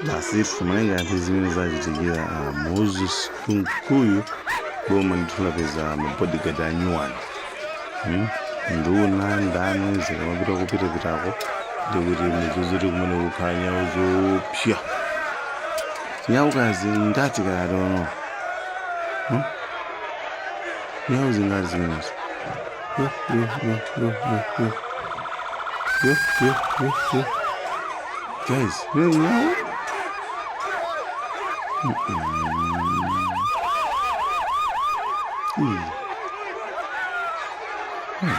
Basi malinga ndi zimene zachitikira a Moses Kunkuyu, boma ndithu lapeza mabodyguard anyuwani. Nduna ndani zikamapita kupitapitako, ndikuti muzuziti kumene kukhala nyawu zopsa, nyawukazi ngati kayatono. Nyawu zingati zimenezo? Yo, yo, yo, yo, yo, yo, yo, yo, yo, yo, guys, zimene nyawu.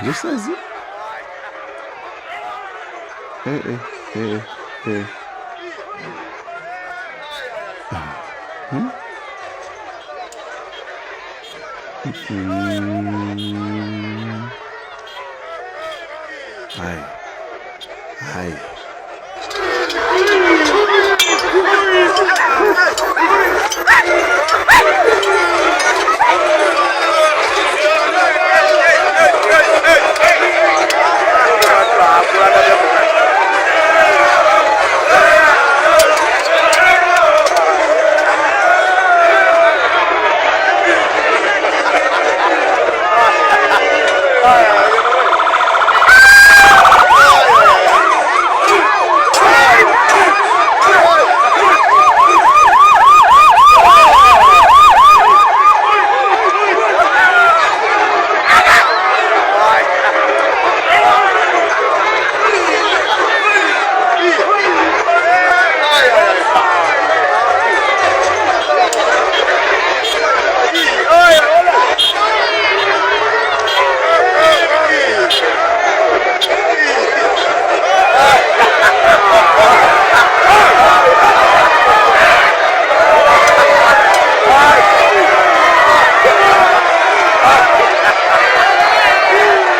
Zonsezi, eh eh eh eh.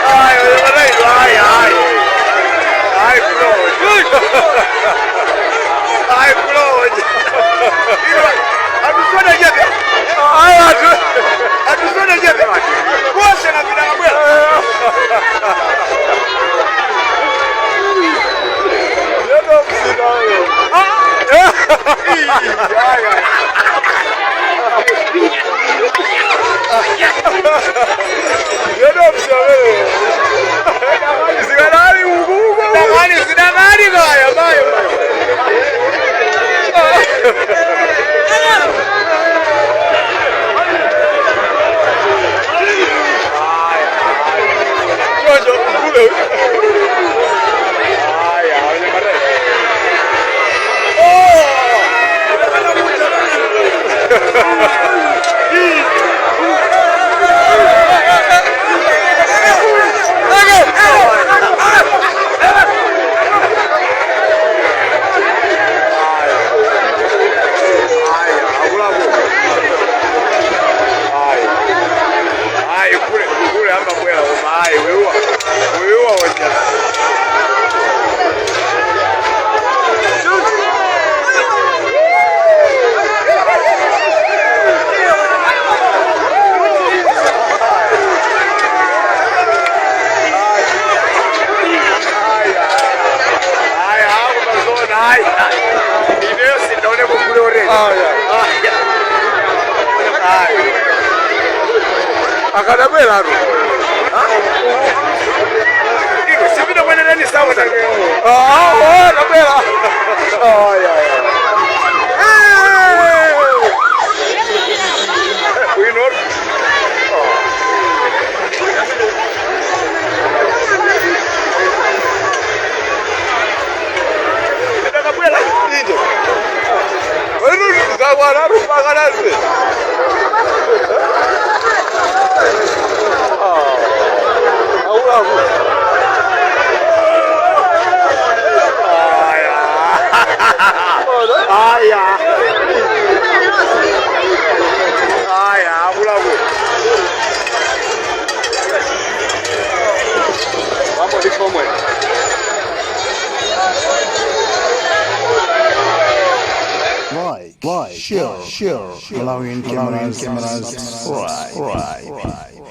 Ayi, ayi. Ay, bro. Atusone jebe. Ay, atu. Atusone jebe. Kose na vidanga bwela. Yodo msinayo. Ah. Ay, ay. Yodo msinayo. Sigalali ugugu. Sidangani, sidangani kaya, bayo. Jojo, kule. Haya, wenye mare. Haya, akulapo. Haya. Haya, kule, kule ama bwela koma hayi wewa. Wewa wacha. Haya. Haya, hapo mazona haya. Ineo sindaone kule already. Haya. Haya. Haya. Akadabwela ro. Ino sipita kwenene sawa sana. Ah, oh, nabwela. Haya. Hey! Bwino. Ndakabwela inde. Weru zakwana rupakanazi. Aula. Aya. Aya, akulaku. Vamos de como é. Like, share, Malawian cameras, subscribe.